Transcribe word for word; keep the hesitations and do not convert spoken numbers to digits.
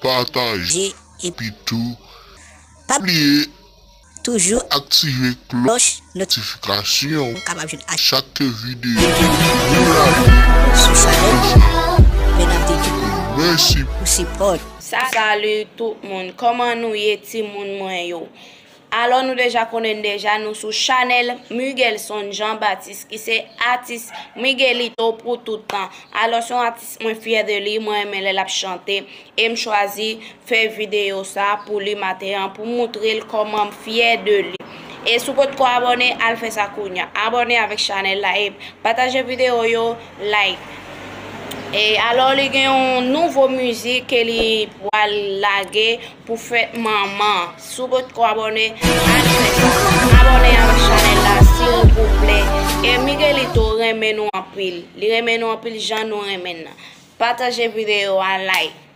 pataje, epi tou pa bliye toujou aktive klòch notifikasyon pou kapab jwenn a chak videyo nou lage sou chanèl sa. Men n ap di tout moun mèsi pou sipò. Sa, salut tout moun, kòman nou ye timoun mwen yo? Alò, nou deja konnen deja, nou sou chanèl Miguelson Jean Baptiste, ki se atis Miguelito pou tout tan. Alò, se yon atis mwen fyè de li, mwen renmen lè l ap chante, e m chwazi fè videyo sa pou li maten an, pou moutre l kòman m fyè de li. E si w potko abòne, al fè sa kounya. Abòne avèk chanèl la e pataje videyo yo, like. E alò, li gen yon nouvo mizik ke li pral lage pou fèt manman. Si w potko abòne, al fè sa. Abòne avèk chanèl la, silvouplè. E Miguelito renmen nou anpil. Li renmen nou anpil jan nou renmen l nan. Pataje videyo a, like.